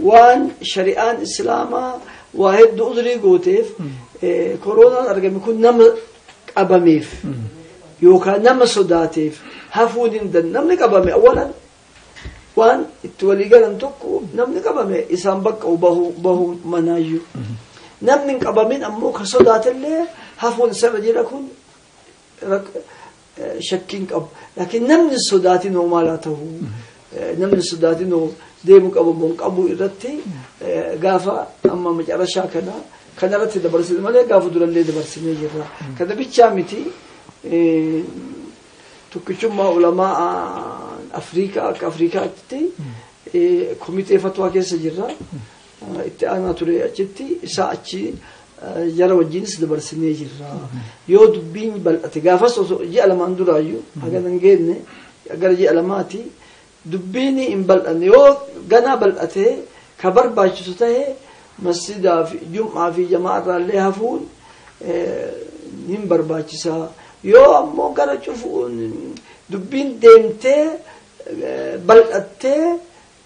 Waan shari'aan islaamaa waa hedduu udrii gooteef, koronaan argame kun nama qabameef yookaan nama sodaateef hafuun hin danda'amu. Namni qabame awwalan waan itti walii galan tokko, namni qabame isaan bakka bahuu manaayyuu. Namni hin qabamin ammoo ka sodaatellee hafuun isarra jira, kun shakkiin qabu. Laakiin namni sodaatin hoo maal haa ta'u? Namni sodaatin hoo deemuu qabu moo hin qabu irratti gaafa amma macarashaa kana kanarratti dabarsine malee gaafa durallee dabarsinee jirra. Kana bichaa miti, tokkichummaa ulamaa Afrikaa akka Afrikaatti komitee fatwaa keessa jirra. Itti aanaa ture achitti isaa achi jara wajjinis dabarsinee jirra. Yoo dubbiin bal'ate, gaafas osoo ji'a 2n duraayyuu haga hin geenne, gara ji'a 2ti dubbiin hin bal'anne, yoo ganaa bal'ate ka barbaachisu ta'e masjidaa fi jum'aa fi jamaa irraallee hafuun hin barbaachisaa. Yoo ammoo gara cufuun dubbiin deemtee bal'attee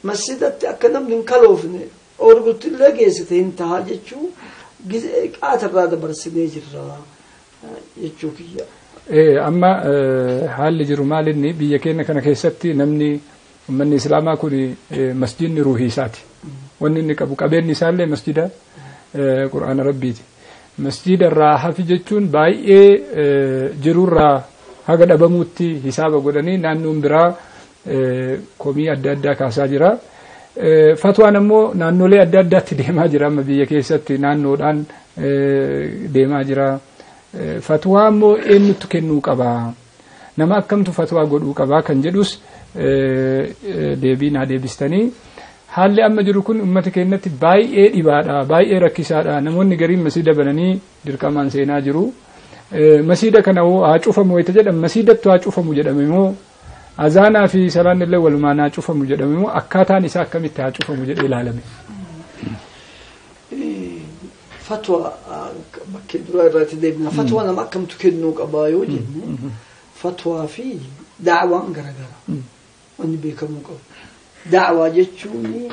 masjidatti akka namni hin kaloofne orgutti illee geessite hin tahaa jechuu qaatarraa dabarsinee jirra jechuu kiyya. Amma haalli jiru maal inni biyya keenya kana keessatti namni uummanni islaamaa kun masjidni ruuhii isaati. Wanni inni qabu qabeenyi isaallee masjida qur'aana rabbiiti. Masjida irraa hafi jechuun baay'ee jirurraa haga dhabamuutti hisaaba godhanii naannoon biraa komii adda addaa kaasaa jira. Fatwaan ammoo naannolee adda addaatti deemaa jira, amma biyya keessatti naannoodhaan deemaa jira. Fatwaa ammoo eenyutu kennuu qaba? Nama akkamtu fatwaa godhuu qaba kan jedhus deebii naa deebistanii. Haalli amma jiru kun uummata keenyatti baay'ee dhibaadha, baay'ee rakkisaadha. Namoonni gariin masiida bananii dirqamaan seenaa jiru. Masiida kana haa cufamu wayita jedhamu, masiidattu haa cufamu jedhame immoo, azaanaa fi salaan illee walumaan haa cufamu jedhame immoo, akkaataan isaa akkamitti haa cufamu jedhee ilaalame? Fatwa bakkee duraa irratti deebina. Fatwa nama akkamtu kennuu qabaa yoo jenne, fatwaa fi da'waan garagara. Wanni beekamuu qabu. Da'waa jechuun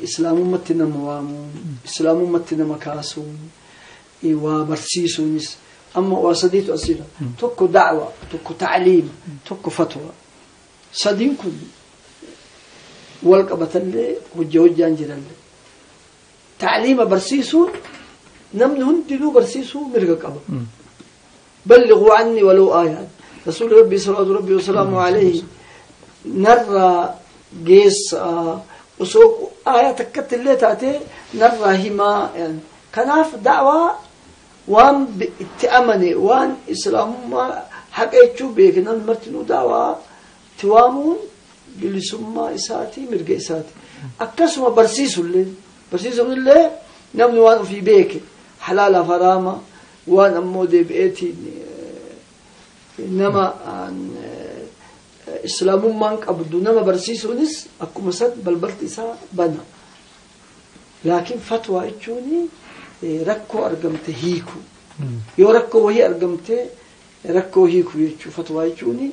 islaamummatti nama waamuun, islaamummatti nama kaasuun, waa barsiisuunis amma waa sadiitu as jira. Tokko da'waa, tokko ta'liima, tokko fatwa. Sadiin kun wal qabatallee hojii hojjaan jirallee. Ta'liima barsiisuun namni hundinuu barsiisuu mirga qaba. بلغوا عني ولو آية. رسول ربي صلوات ربي وسلامه عليه narraa geessa, osoo aayaa takkatti illee taate narraa himaa. Kanaaf da'waa waan itti amane, waan islaamummaa haqa jechuu beeke, namni martinuu da'waa itti waamuun bilisummaa isaati, mirga isaati. Akkasuma barsiisullee, barsiisuun namni waan ofii beeke halaalaaf haraama, waan ammoo deebi'eetiin nama islaamummaan qabdu nama barsiisuunis akkuma san balbalti isaa bana. Laakiin fatwaa jechuun rakkoo argamte hiiku. Yoo rakkoo wahii argamte rakkoo hiiku jechuu, fatwaa jechuun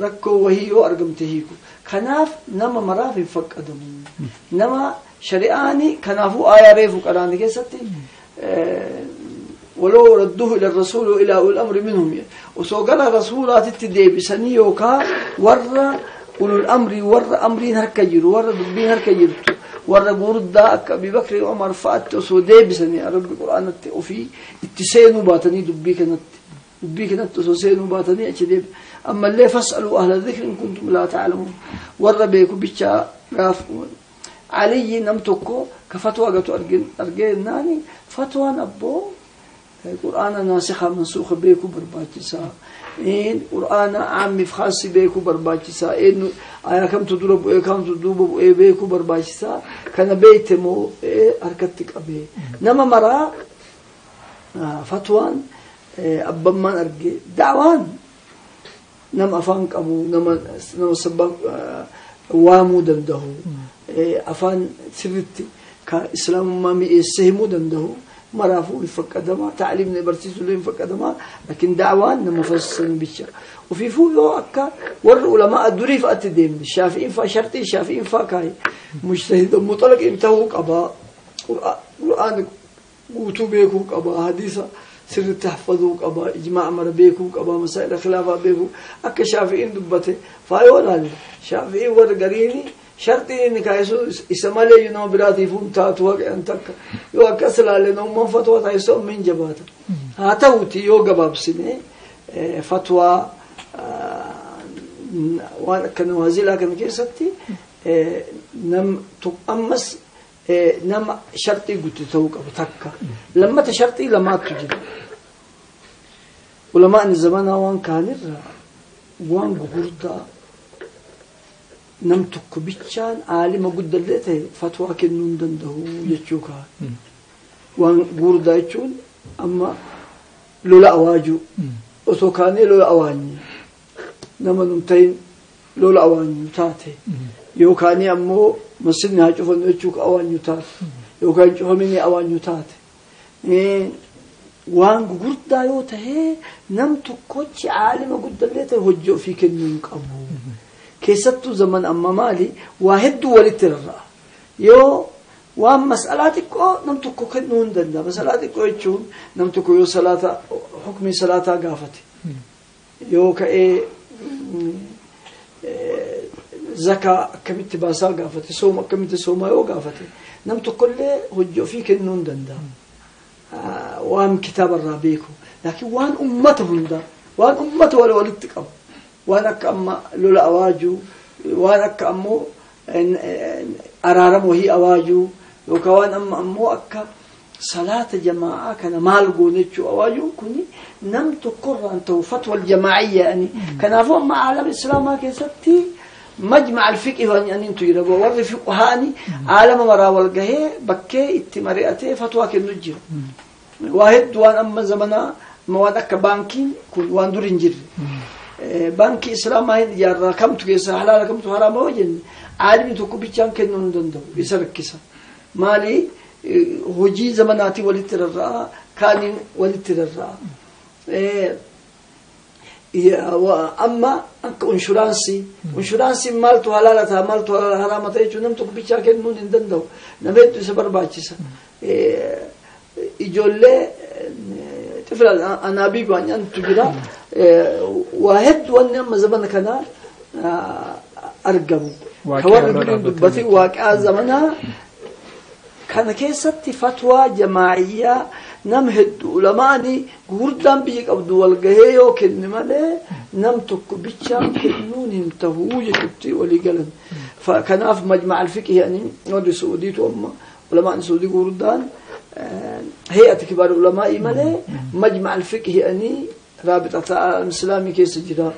rakkoo wahii yoo argamte hiiku. Kanaaf nama maraaf hin faqqadamu. Nama shari'aani kanaafuu aayaa reefu qaraane keessatti ولو ردوه إلى الرسول وإلى أولي الأمر منهم, osoo gara rasuulaatitti deebisanii yookaa warra ulul amrii, warra amriin harka jiru, warra dubbiin harka jirtu, warra gurguddaa akka Abi Bakri Umar fa'aatti osoo deebisanii, Rabbi qur'aanatti ofii itti seenuu baatanii, dubbii kanatti osoo seenuu baatanii achi deebi. Ammallee فاسألوا أهل الذكر إن كنتم لا تعلمون, warra beeku bichaa gaaf. Aliyyi nam tokko ka fatwaa gatu argeennaani, fatwaan abboo qur'aana naasikha mansuukha beekuu barbaachisaa, qur'aana caammiif khaasi beekuu barbaachisaa, eenyu ayaa kamtu dura bu'ee kamtu duuba bu'ee beekuu barbaachisaa, kana beeyte moo harkatti qabee nama maraa fatwaan abbammaan arge. Da'waan nama afaan qabu, nama sabba waamuu danda'u, afaan sirritti ka islaamummaa mi'eessee himuu danda'u. maraafuu hin faqqadamaa, taaliimni barsiisuullee hin faqqadamaa, laakiin da'waan nama fassisan bicha. Ofiifuu yoo akka warri ulamaa durii fa'aatti deemne shaafi'iin fa'a sharxii shaafi'iin fa'a kaaye mujtahida muxalaqiin ta'uu qabaa, qur'aana guutuu beekuu qabaa, hadiisa sirriitti hafazuu qabaa, ijmaa'a mara beekuu qabaa, masaa'ila khilaafaa beekuu akka shaafi'iin dubbate fa'a yoo ilaalle shaafi'iin warri gariini sharxiin inni kaa'e sun isa malee nama biraatiif hin taatu haqan takka yoo akkas ilaalle namummaan fatwaa taasisu amma hin jabaata. Haa ta'uti yoo gabaabsine fatwaa waan akka nawaazilaa kana keessatti ammas nama sharxii guutuu ta'uu qaba takka. Lammata sharxii lamaatu jira. Ulamaan zamanaa waan kaanirra waan gugurdaa nam tokko bichaan aalima guddallee ta'e fatwaa kennuu hin danda'u jechuu kaa. Waan gugurdaa jechuun amma lola awaajuu osoo kaanee lola awaanyi nama nun ta'in lola awaanyu taate yookaan ammoo masjidni haa cufannu jechuu awaanyu taate yookaan cufamini awaanyu taate waan gugurdaa yoo ta'e nam tokkochi aalima guddallee ta'e hojii ofii kennuu hin qabu. Keessattuu zaman amma maali waa hedduu walitti rarra'a. Yoo waan mas'alaa xiqqoo nam tokko kennuu hin danda'a. Mas'alaa xiqqoo jechuun nam tokko yoo salaata hukmii salaataa gaafate yoo ka'ee zakaa akkamitti baasaa gaafate sooma akkamitti soomaa yoo gaafate nam tokkollee hojii ofii kennuu hin danda'a. Waan kitaabarraa beeku. Laakiin waan ummata hundaa waan ummata walitti qabu. Waan akka amma lola awaajuu waan akka ammoo araarama wahii awaajuu yookaan waan amma ammoo akka salaata jamaa'aa kana maal goone jechuu awaajuun kun nam tokkorraan ta'u fatwa aljamaa'iyya ani. Kanaafuu amma aalama islaamaa keessatti majma'a alfiqhi waan aniintu jira warri fiqhaani aalama maraa wal gahee bakkee itti mari'atee fatwaa kennu jira. Waa hedduu waan amma zamanaa waan akka baankiin kun waan dur hin jirre. Baankii islaamaa hin ijaarraa kamtu keessa halaala kamtu haraama yoo jenne aalimni tokko bichaan kennuu hin danda'u isa rakkisa. Maali hojii zamanaatii walitti rarra'a kaaniin walitti rarra'a. Amma akka inshuraansii inshuraansiin maaltu halaala ta'a maaltu haraama ta'a jechuun nam tokko bichaa kennuu hin danda'u nama hedduu isa barbaachisa. Ijoollee xifla anaabii baanyaantu jira. Waa hedduu wanni amma zamana kana argamu. Ka warri duriin dubbate waaqaa zamanaa kana keessatti fatwaa jamaa'iyyaa nam hedduu ulamaani gurguddaan biyya qabdu wal gahee yoo kenne malee nam tokko bichaan kennuun hin tahuu jechuutti walii galan. Kanaaf majma'a alfiqhi ani warri Suudiitu amma ulamaan Suudii gurguddaan هيئة كبار العلماء مالي مجمع الفقه أني رابطة العالم الإسلامي كيس جرا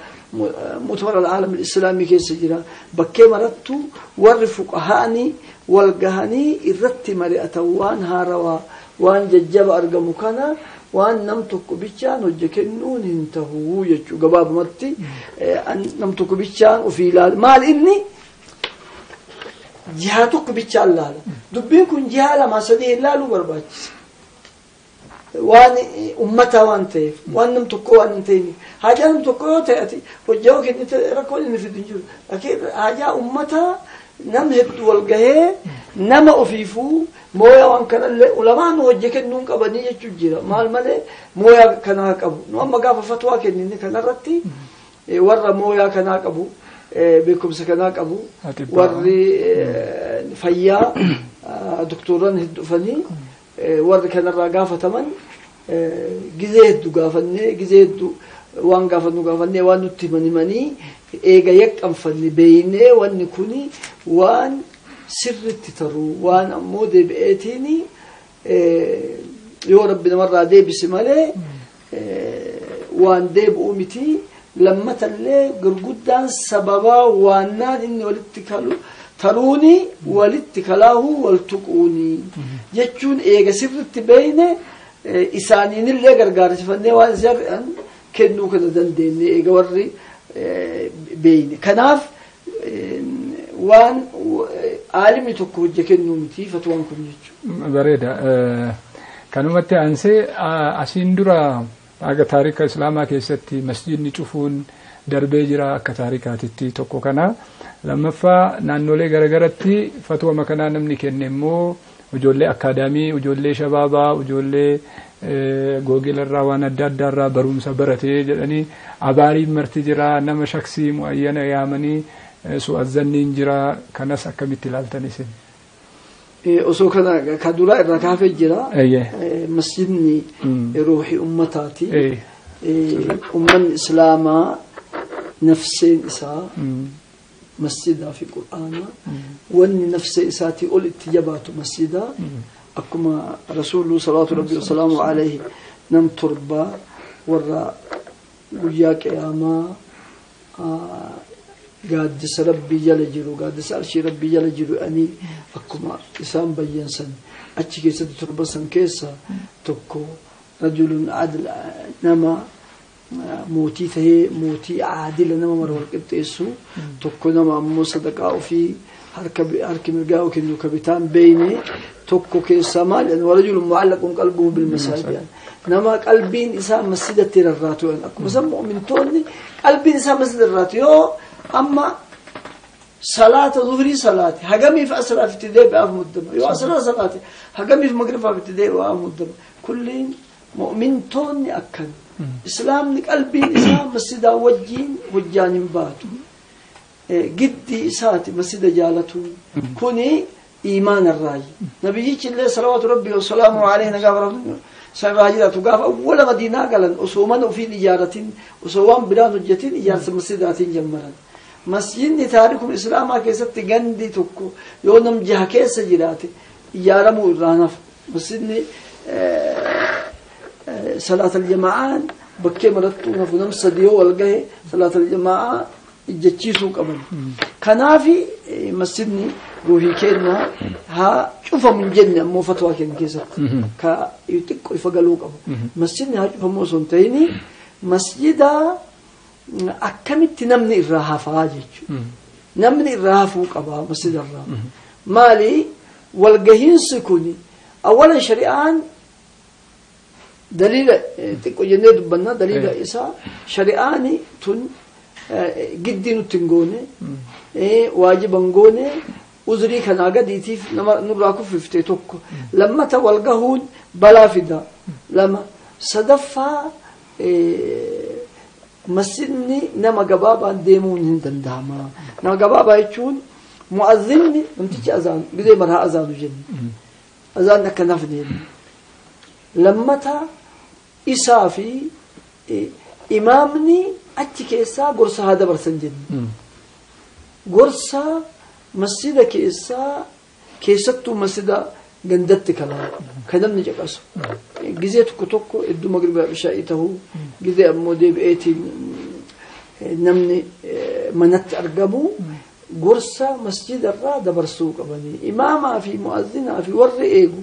مؤتمر العالم الإسلامي كيس جرا بكي مرتو ور فقهاني والجهني الرت مرئة وان هاروا وان ججب أرجم كنا وان نمتك بيشان وجكنون انتهوا يجوا جباب مرتي نمتك بيشان وفي لال مال إني jihaa tokko bichaan laala. Dubbiin kun jihaa lama sadii hin laaluu barbaachisa. Waan ummataa waan ta'eef, waan nam tokko waan hin ta'eef. Haajaa nam tokko yoo ta'e ati hojii yoo kennite rakkoon inni fidu hin jiru. Laakiin haajaa ummataa nam hedduu wal gahee nama ofiifuu mooyaa waan kanallee ulamaan hojii kennuu hin qabanii jechuun jira. Maal malee mooyaa kanaa qabu. Nu amma gaafa fatwaa kennine kanarratti warra mooyaa kanaa qabu. Beekumsa kanaa qabu warri fayyaa doktoran hedduu dhufanii warri kanarraa gaafataman gizee hedduu gaafannee gizee hedduu waan gaafannu gaafannee waan nutti himanii eega yaqqanfanne beeynee wanni kuni waan sirritti taruu waan ammoo deebi'eetiin yoo rabbi namarraa deebise malee waan deebi'uu miti. Lammatallee gurguddaan sababaa waannaan inni walitti kalu taruuni walitti kalaahuu wal tuquuni jechuun eega sirritti beeyne isaaniinillee gargaarsifannee waan isaan kennuu kana dandeenye eega warri beeyne. Kanaaf waan aalimni tokko hojja kennuu miti fatwaan kun jechuudha. Bareeda. Kanumatti aansee asiin dura aga taarika islaamaa keessatti masjidni cufuun darbee jira akka taarikaatitti tokko kana. Lammaffaa naannolee garagaratti fatwa makanaa namni kenne immoo ijoollee akkaadaamii, ijoollee shabaabaa, ijoollee googilarraa waan adda addaarraa barumsa baratee jedhanii abaariin marti jira nama shaksii mu'ayyana yaamanii su'azzanniin jira kanas akkamitti ilaaltan isin? Osoo kana ka duraa irraa kaafee jira. Masjidni ruuxii ummataati. Ummanni islaamaa nafseen isaa masjidaa fi qur'aana wanni nafsee isaatii ol itti jabaatu masjidaa akkuma rasuullu salawaatu rabbi wasalaamu alayhi nam torba warra guyyaa qiyaamaa gaaddisa rabbii jala jiru gaaddisa arshii rabbii jala jiru ani akkuma isaan bayyansan achi keessatti torba san keessa tokko rajulun adl nama mootii tahee mootii aadila nama mara wal qixxeessu tokko nama ammoo sadaqaa ofii harki mirgaa kennu ka bitaan beeyne tokko keessaa maal jedhan warajulun mu'allaqun qalbuhu bilmasaajid nama qalbiin isaa masjidatti rarraatu akkuma san mu'mintoonni qalbiin isaa masjida rarraatu yoo amma salaata zuhrii salaate hagamiif asraaf itti deebi'aaf muddama yoo asraa salaate hagamiif magribaaf itti deebi'aaf muddama kulliin mu'mintoonni akkan islaamni qalbiin isaa masjidaa wajjiin hojjaan hin baatu giddii isaati masjida jaalatu kuni iimaan irraayi nabiyyichi illee salawaatu rabbii wasalaamu alayhi nagaa rabbi sabaa jiraatu gaafa awwala madiinaa galan osoo mana ofiin ijaaratin osoo waan biraan hojjetin ijaarsa masjidaatiin jammaran masjidni taarikum islaamaa keessatti gandi tokko yoo nam jaha keessa jiraate ijaaramuu irraa nafa masjidni صلاة الجماعة بكي مرتو نفو نم سديو والقه صلاة الجماعة ijjachiisuu qaban. Kanaafi masjidni ruuhii keenya haa cufamu hin jenne ammoo fatwaa keenya keessatti ka xiqqoo ifa galuu qabu. Masjidni haa cufamu osoo hin ta'in masjida akkamitti namni irraa hafaa jechuudha. Namni irraa hafuu qaba masjida irraa. Maali walgahiinsi kuni awwalan shari'aan daliila xiqqoo jennee dubbannaa daliila isaa shari'aani tun giddii nutti hin goone waajiba hin goone uzrii kanaa gadiitiif nama nurraa kuffifte tokko lammata walgahuun balaa fida lama sadaffaa masjidni nama gabaabaan deemuun hin danda'ama nama gabaabaa jechuun mu'azzinni namtichi azaan gidee maraa azaanu jenna azaan akka nafne lammata isaa fi imaamni achi keessaa gorsa haa dabarsan jenna. Gorsa masjida keessaa keessattuu masjida gandatti kalaa kan namni caqasu. Gizee tokko tokko iddoo magribaa ishaa'ii ta'uu gizee ammoo deebi'eetiin namni manatti argamu gorsa masjida irraa dabarsuu qabanii imaamaa fi mu'azzinaa fi warri eegu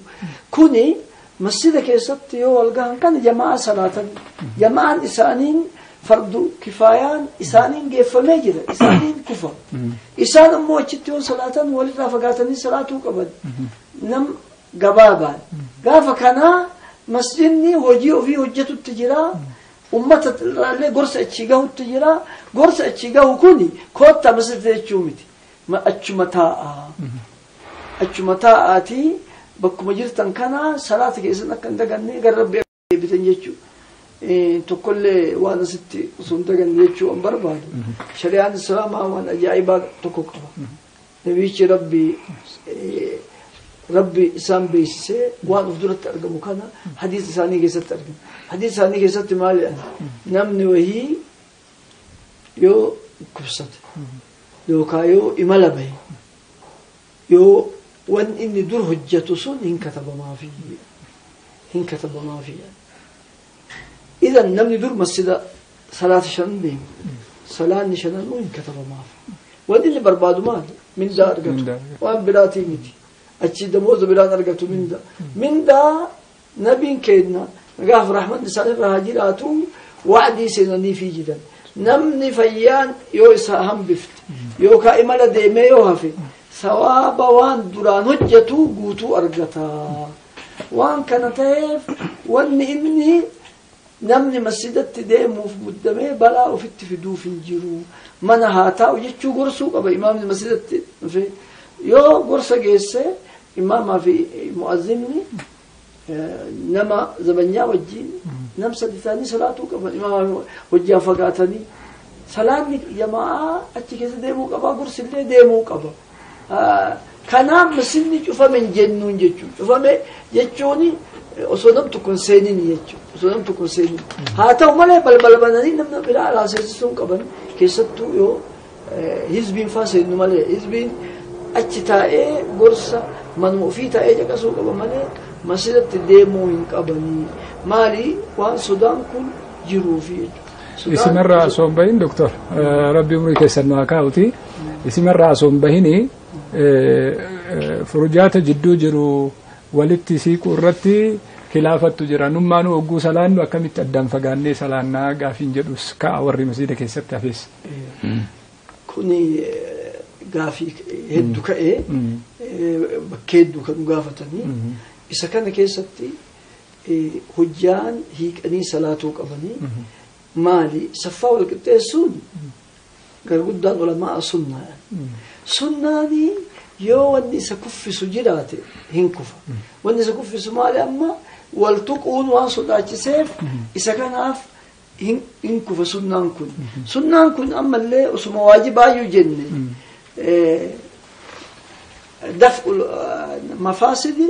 kuni masjida keessatti yoo wal gahan kana jamaa salaatan jamaan isaaniin fardu kifaayaan isaaniin geeffamee jira isaaniin kufa isaan ammoo achitti yoo salaatan walirraa fagaatanii salaatuu qaban nam gabaabaan gaafa kanaa masjidni hojii ofii hojjetutti jira ummata irraallee gorsa achii gahutti jira gorsa achii gahu kuni koottaa masjida jechuu miti achuma taa'a achuma taa'aatii bakkuma jirtan kana salaata keessan akka hin daganne gara rabbi deebitan jechuudha. Tokkollee waan asitti osoo hin daganne jechuu an barbaadu. Shari'aan islaamaa waan ajaa'ibaa tokko qaba. Nabiyichi rabbi rabbi isaan beeksisee waan of duratti argamu kana hadiisa isaanii keessatti argama. Hadiisa isaanii keessatti maal jedhan namni wahii yoo dhukkubsate yookaan yoo imala bahe yoo wan inni dur hojjetu sun hin katabamaafi hin katabamaafi. Idan namni dur masjida salaata shan deemu salaanni shananuu hin katabamaafi. Wanni inni barbaadu maal mindaa argatu waan biraatii miti achi damooza biraan argatu mindaa mindaa nabiin kenna gaaf rahmanni isaan irra haa jiraatu wa'dii seenanii fi jiran namni fayyaan yoo isa hambifte yookaan imala deemee yoo hafe sawaaba waan duraan hojjetu guutuu argata. Waan kana ta'eef wanni inni namni masjidatti deemuuf muddamee balaa ofitti fiduuf hin jiru. Mana haa taa'u jechuu gorsuu qaba imaamni masjidatti dhufe. Yoo gorsa geesse imaamaa fi mu'azzinni nama zabanyaa wajjin nam sadi ta'anii salaatuu qaban imaamaa wajjin fagaatanii. Salaanni jamaa'aa achi keessa deemuu qaba gorsillee deemuu qaba. Kanaaf masjidni cufame hin jennuun jechuudha. Cufame jechuun osoo nam tokko hin seenin jechuudha. Osoo nam tokko hin seenin. Haa ta'u malee balbala bananii namni biraa alaa seensisuu hin qaban. Keessattuu yoo hizbiin faa seennu malee hizbiin achi taa'ee gorsa manuma ofii taa'ee caqasuu qaba malee masjidatti deemuu hin qabanii. Maali waan sodaan kun jiruufi jechuudha. Isimarraa osoo hin bahin doktor rabbi umrii keessan nu haa kaa'uti. Isimarraa osoo hin bahini furujaata jidduu jiru walitti siiquu irratti kilaafattu jira. Nummaanuu hogguu salaannu akkamitti addaan fagaannee salaannaa gaafiin jedhus ka'a warri masjida keessatti hafes. Kuni gaafii hedduu ka'ee bakkee hedduu kan gaafatanii isa kana keessatti hojjaan hiiqanii salaatuu qabanii maali saffaa wal qixxeessuun garguddaan ulamaa sunnaa. Sunnaani yoo wanni isa kuffisu jiraate hin kufa. Wanni isa kuffisu maali amma wal tuquun waan sodaachiseef isa kanaaf hin kufa sunnaan kun. Sunnaan kun ammallee osuma waajibaayyuu jenne daf'u mafaasidi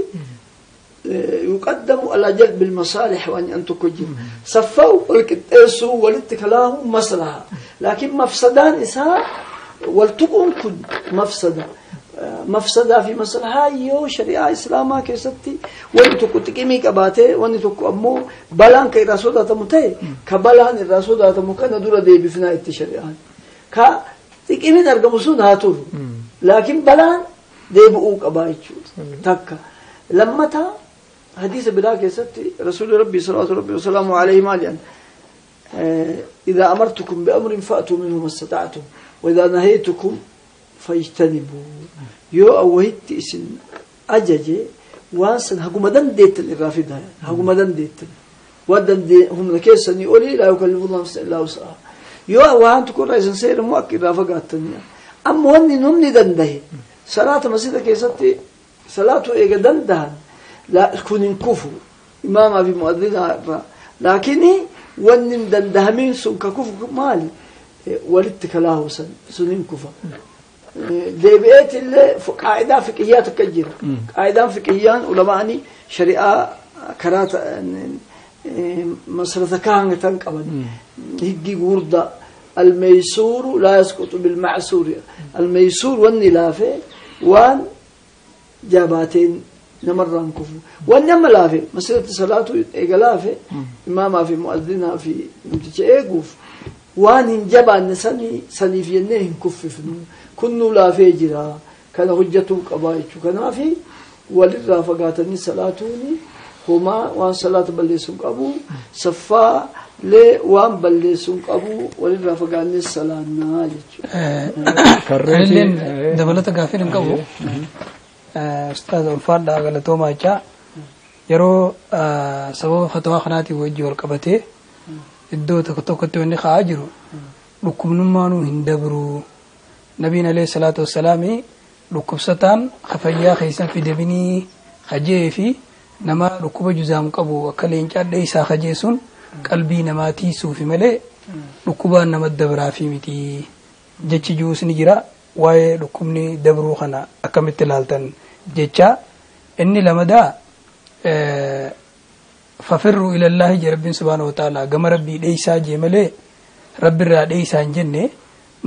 يقدم على جلب المصالح وأن أن تكجر صفوا والكتاسو والاتكلاه مصلحة لكن مفسدان إساء والتقون كن مفسدة مفسدة في مصلحة يو شريعة إسلاما كيستي وأن تكو تكيمي كباتي وأن تكو أمو بلان كي رسودة تمتي كبلان الرسودة تمكن دورة دي بفناء الشريعة كا تكيمي نرقمسون هاتور لكن بلان دي بؤوك أبايتشو تكا لما تا حديث بلا كيستي رسول ربي صلى الله عليه وسلم عليه ماليا إذا أمرتكم بأمر فأتوا منه ما استطعتم وإذا نهيتكم فاجتنبوا يو أوهدت إسن أججي وانسن هقوم دن ديت الرافدة هقوم دن ديت ودن دي هم كيسن يقولي لا يكلف الله نفسا إلا وسعها يو أوهان تكون رئيسا سير مؤكد رافقاتني أما وني نمني دنده صلاة مسجد كيستي صلاة إيجا دندهن لا كون كفو إمام أبي مؤذن لكني ونم دندهمين سن ككفو مالي ولدت كلاه سنين كفا ديبئت اللي قاعدة فقهية تكجر قاعدة فقهية علماء شريعة كرات مسألة كان تنقبل هجي وردة الميسور لا يسقط بالمعسور الميسور والنلافة وان جاباتين نمران كفو وانما لافي مسألة صلاة إيقلافي إماما في مؤذنها في متشئيقوف وان جبان سني سني في النهن كففنو كنو لافي جرا كان حجته قبايتو كان في وللرافقاتني صلاتوني هما وان صلاة بلسون قبو صفا لي وان بلسون قبو وللرافقاني الصلاة ناجي Karreetiin dabalata gaafiin hin qabu. Ustaaz Ulfaadhaa galatoomaa jechaa yeroo sababa fatwaa kanaatiin wajji wal qabatee iddoo tokko tokkotti wanni ka'aa jiru dhukkubnummaanuu hin dabru. Nabiin alayhi salaatu wassalaami dhukkubsataan fayyaa keessan fidabinii hajee fi nama dhukkuba juzaam qabu akka leencaa dheeysaa hajee sun qalbii namaa tiisuufi malee dhukkubaan nama dabraa fi miti jechi jiruus ni jira. Waa'ee dhukkubni dabruu kana akkamitti ilaaltan jecha inni lamadaa fafirruu ilallaahi jee rabbiin subhaanahu wa ta'ala gama rabbii dheeysaa jee malee rabbirraa dheeysaa hin jenne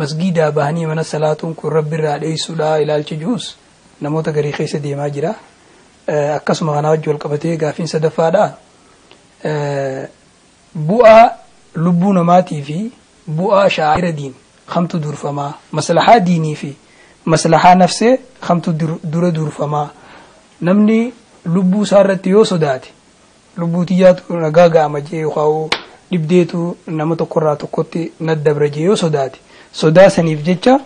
masgiidaa bahanii mana salaatuun kun rabbirraa dheeysuudha ilaalchi jiruus namoota garii keessa deemaa jira. Akkasuma kanaa wajji wal qabatee gaafiin sadaffaadha. Bu'aa lubbuu namaatii fi bu'aa shaa'ira diin kamtu durfamaa maslahaa diinii fi maslahaa nafsee kamtu dura durfamaa namni lubbuu isaa irratti yoo sodaate lubbuu tiyyaatu nagaa ga'ama jee yookaan dhibdeetu nama tokkorraa tokkotti naddabra jee yoo sodaate sodaa saniif jecha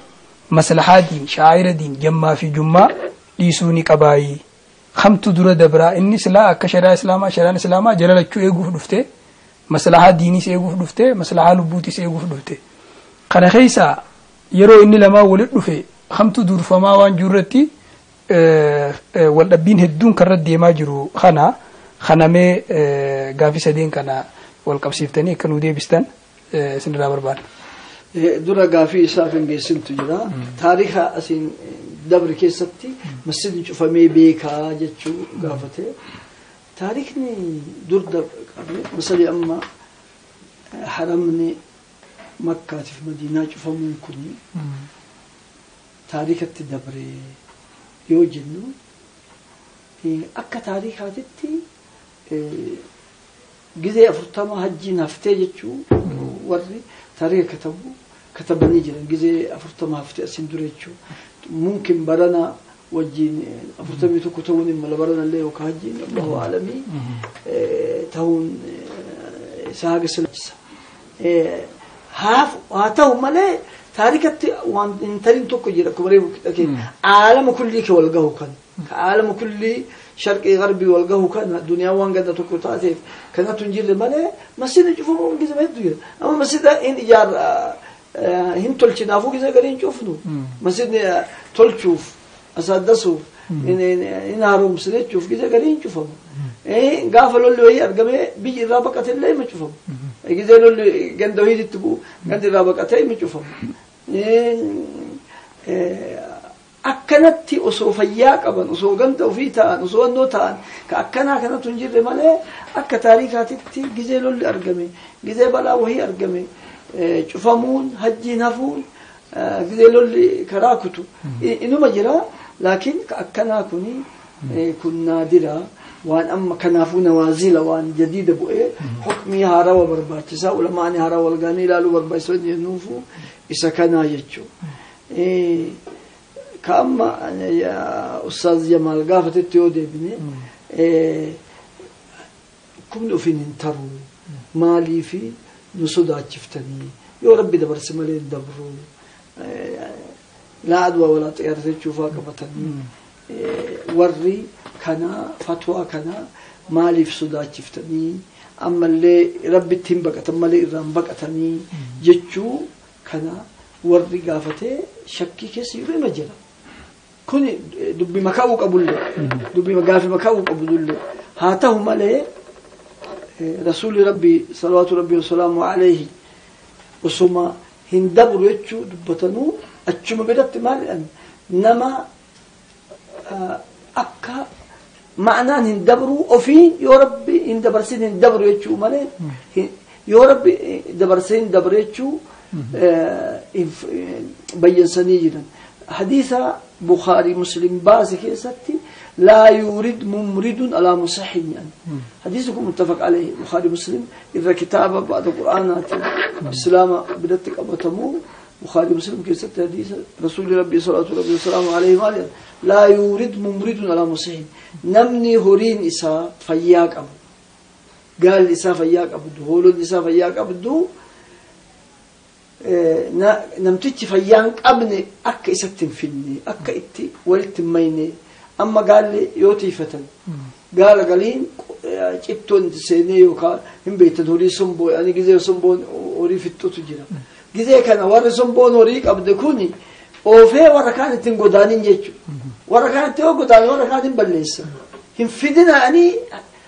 maslahaa diin shaa'ira diin jammaa fi jummaa dhiisuu ni qabaayii Kamtu dura dabraa inni silaa akka shari'aa islaamaa shari'aan islaamaa jala lachuu eeguuf dhufte maslahaa diiniis eeguuf dhufte maslahaa lubbuutiis eeguuf dhufte. Kana keessa yeroo inni lamaan walitti dhufe kamtu durfamaa waan jirurratti waldhabbiin hedduun karra deemaa jiru kana kanamee gaafii sadeen kana wal qabsiiftanii akka nuu deebistan isinirraa barbaada. Dura gaafii isaa kan geessintu jira. Taariika asiin dabre keessatti masjidni cufamee beekaa jechuu gaafate. Taariikni dur qabne masali amma haramni Makkaatiif Madiinaa cufamuun kun taariikatti dabre yoo jennu akka taariikaatitti gizee 40 hajjiin haftee jechuu warri taariika katabu katabanii jiran gizee 40 haftee asiin dura jechuu mumkin barana wajjiin 41 ta'uun hin mala barana illee yookaan hajjiin Allahu alamii ta'uun isaa haga silachisa. Haa ta'u malee taariikatti waan hin tarin tokko jira akkuma reefu dhageenya aalama kullii ke wal gahu kan aalama kullii sharqii garbii wal gahu kan duniyaan waan ganda tokko taateef kanatu hin jirre malee masjidni cufamuun gizee hedduu jira. Amma masjida hin ijaar hin tolchinaafuu gizee gadi hin cufnu masjidni tolchuuf asaaddasuuf hin haaromsine jechuuf gizee gadi hin cufamu. Gaafa lolli wayii argamee biyyi irraa baqate illee hin cufamu. Gizee lolli ganda wayiitti bu'u gandi irraa baqatee hin cufamu. Akkanatti osoo fayyaa qaban osoo ganda ofii ta'an osoo wannoo ta'an ka akkanaa kanatu hin jirre malee akka taariikaatitti gizee lolli argame gizee balaa wayii argame cufamuun hajjiin hafuun gizee lolli karaa kutu inuma jira laakiin ka akkanaa kuni kun naadira waan amma kanaafuu nawaazila waan jadiida bu'ee hukmii haarawa barbaachisaa ulamaani haaraa wal gaanii ilaaluu barbaachisaa jennuufu isa kanaa jechuu. Ka amma ustaaz Jamaal gaafatetti yoo deebine dhukkubni ofiin hin taru maaliifi nu sodaachiftanii yoo rabbi dabarse malee hin dabru laa adwaa walaa xiyyaara jechuufaa qabatanii warri kana fatwaa kana maaliif sodaachiftanii ammallee rabbitti hin baqatan malee irraa hin baqatanii jechuu kana warri gaafatee shakkii keessa jiru ima jira. Kun dubbi makaa'uu qabullee dubbi gaafi makaa'uu qabullee haa ta'u malee rasuulli rabbi salawaatu rabbi wasalaamu alayhi osuma hin dabru jechuu dubbatanuu achuma biratti maal jedhan nama akka ma'anaan hin dabru ofiin yoo rabbi hin dabarsin hin dabru jechuu malee yoo rabbi dabarsee hin dabre jechuu bayyansanii jiran. Hadiisa Bukhaarii Muslim baase keessatti laa yurid mumridun alaa musahhin jedhan. Hadiisni kun muttafaq alayhi Bukhaarii Muslim irra kitaaba ba'da Qur'aanaatiin Islaama biratti qabatamuu Bukhaarii Muslim keessatti hadiisa Rasuulli Rabbii salaatu Rabbii wasalaamu alayhi maal jedhan laa yurid mumridun alaa musahhin namni horiin isaa fayyaa qabu gaalli isaa fayyaa qabdu hoolonni isaa fayyaa qabdu namtichi fayyaa hin qabne akka isatti hin finne akka itti walitti hin mayne amma gaalli yoo tiifatan gaala galiin cittoon seenee yookaan hin beektan horii somboo ani gizee somboon horii fixxutu jira. Gizee kana warri somboon horii qabde kuni oofee warra kaan ittiin godaanin jechuudha. Warra kaan itti yoo godaane warra kaan hin balleessa. Hin fidinaanii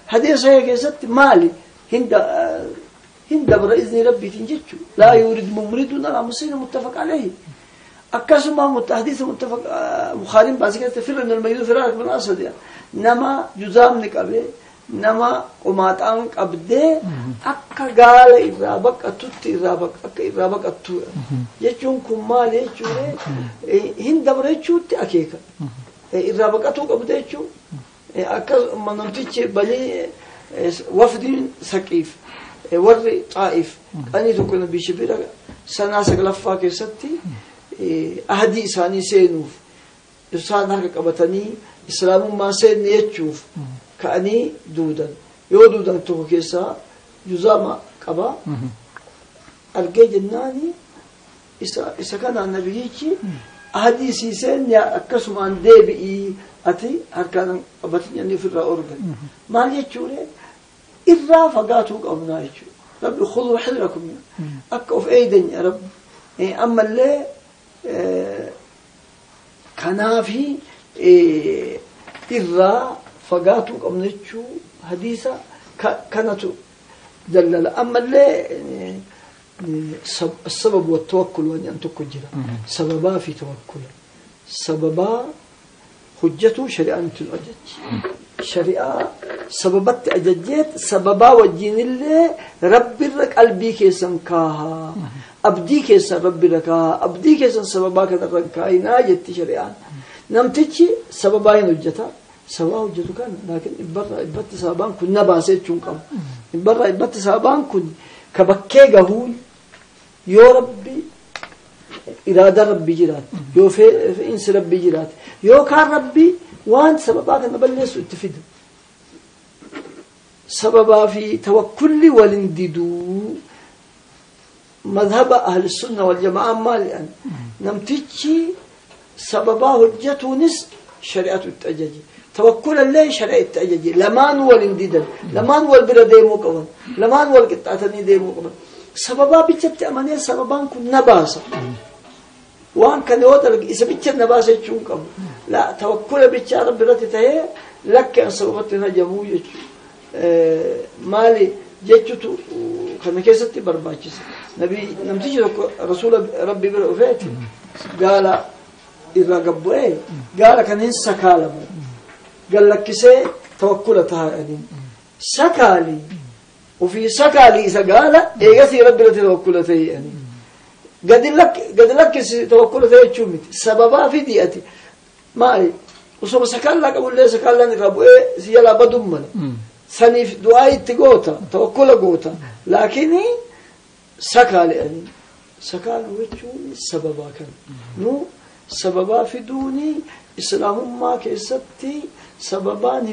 hadiisa keessatti maali hin dabra izni rabbiitiin jechuudha. Laa yurid mumridun alaa muslimin muttafaq alayhi. Akkasuma hadiisa muttafaq Bukhariin baase keessatti firra min almayyuu firaarak min asad nama juzaamni qabee nama qomaaxaan qabdee akka gaala irraa baqatutti irraa akka irraa baqattu jechuun kun maali jechuun hin dabra jechuutti akeeka. Irraa baqatuu qabde jechuun akkasuma namtichi banii wafdiin saqiif warri xaa'iif qanii tokko nabiishi bira sanaa 9ffaa keessatti ahadii isaanii seenuuf isaan harka qabatanii islaamummaa seenne jechuuf ka'anii duudan yoo duudan tokko keessaa juzaama qaba argee jennaani isa kanaan nabiyyichi ahadii sii seenne akkasumaan deebi'ii Ati harkaan qabatin jennee ofirraa organ. Maal jechuudha irraa fagaatuu qabnaa jechuudha. Rabbi khuduu hidrakum akka of eeydan rabbi ammallee kanaafi irraa fagaatuu qabna jechuu hadiisa kanatu dallala. Ammallee السبب والتوكل وأن أن جرا سببا في توكل سببا حجته شريعة الأجج شريعة سببت أججت سببا وجين اللي ربي رك قلبي كيسن كاها أبدي كيسن ربي ركاها أبدي كيسن سببا كذا ناجت شريعة نمتشي سببا ينجتا سوا حجته كان لكن إبرة سببان كنا باسيت شنقم إبرة إبرة سببان كن كبكي قهول يا ربي إرادة ربي جرات يو في إنس ربي جرات يو كان ربي وان سببات نبلس وتفيد سببا في توكل والنددو مذهب أهل السنة والجماعة ما لأن نمتشي سببا حجته نس شريعة التأججي توكل الله شريعة التأججي لمان والنددا لمان والبردي مقبل لمان والقطعتني دي مقبل سببا بيتشت أمانية سببان كن نباسة وان كان يودر إذا بيتشت نباسة يشون قبل لا توكل بيتش رب رتي تهي لك أن سببتنا جموية مالي جتتو كان كيستي برباچس نبي نمتيجي رسول ربي برأفاتي قال إذا قبوا إيه قال كان إنسا كالمو قال لك كسي توكلتها يعني سكالي وفي سكالي إذا قال إيه يسي ربي لتوكلته يعني قد لك توكلته تشومت سببا في ديئتي مالي وصوب سكال لك أقول لي سكال لك ربو إيه سيلا بدمنا سنيف دعاء تقوتا توكل قوتا لكني سكال يعني سكال وجهوني سببا كان نو سببا في دوني إسلام ما كيستي سببان.